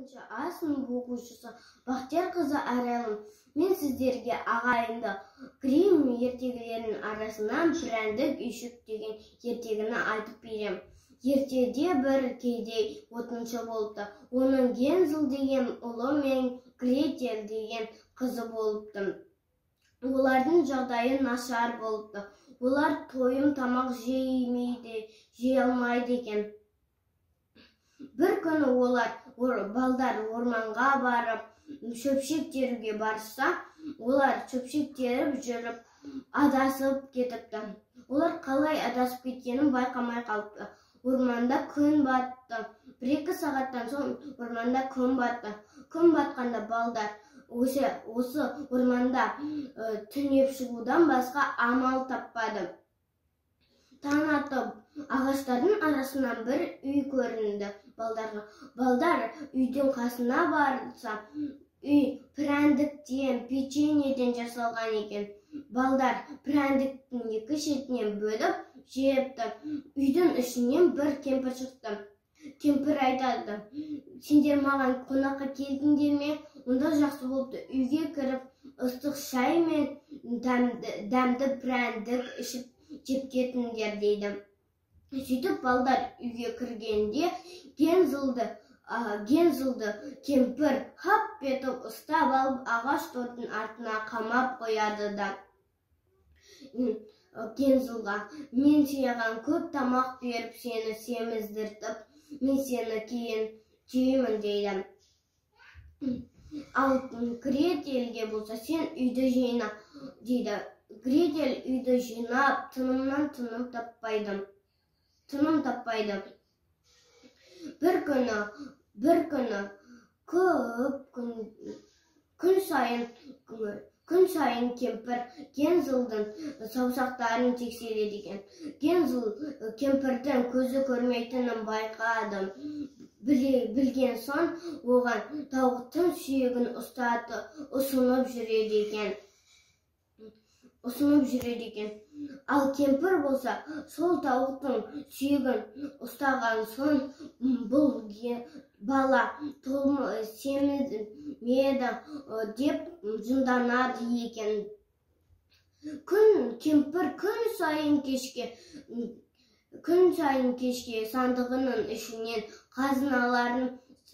Екінші А сынып оқушысы Бақтияр қызы Арайлым. Мен сіздерге ағайынды Гримм ертегілерінің арасынан «Прәндік үйшік» деген ертегіні айтып берем. Ертеде бір кедей отыншы болыпты. Оның Гензел деген ұлы мен Гретель деген қызы болыпты. Олардың жағдайы нашар болыпты. Олар тойым тамақ жемейді, жей алмайды екен. Бір күні олар, балдар орманға барып, шөпшек теруге барса, олар шөпшек теріп жүріп адасып кетіпті. Олар қалай адасып кеткенін байқамай қалыпты. Орманда күн батты. 1-2 сағаттан соң орманда күн батты. Күн батқанда балдар осы орманда түнеп шығудан басқа амал таппады. Таң атып, ағаштардың арасынан бір үй көрінді балдарға. Балдар үйдің қасына барса, үй прәндіктен, печеньеден жасалған екен. Балдар прәндіктің екі шетінен бөліп жепті. Үйдің ішінен бір кемпір шықты. Кемпір айтады: «Сендер маған қонаққа келдіңдер ме? Онда жақсы болыпты. Үйге кіріп, ыстық шай мен дәмді, дәмді прәндік ішіп, жеп кетіңдер», – дейді. Сөйтіп балдар үйге кіргенде, Гензелді кемпір хап етіп ұстап алып, ағаш тордың артына қамап қояды да, Гензелға: «Мен саған көп тамақ беріп, сені семіздіртіп, мен сені кейін жеймін», – дейді. Ал Гретельге болса: «Сен үйді жина», – дейді. Гретель үйді жинап, тынымнан тыным таппайды. Бір күні көп күн сайын кемпір Гензелдің саусақтарын тексереді екен. Гензел кемпірдің көзі көрмейтінін байқады. Білген соң, оған тауықтың сүйегін ұстатып, ұсынып жүреді екен. Ал кемпір болса, сол тауықтың сүйегін ұстаған соң, бұл бала семірмеді деп жынданады екен. Кемпір күн сайын кешке сандығының ішінен қазыналарын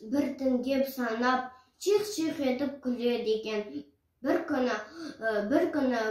біртіндеп санап, чих-чих етіп күледі екен. Бір күні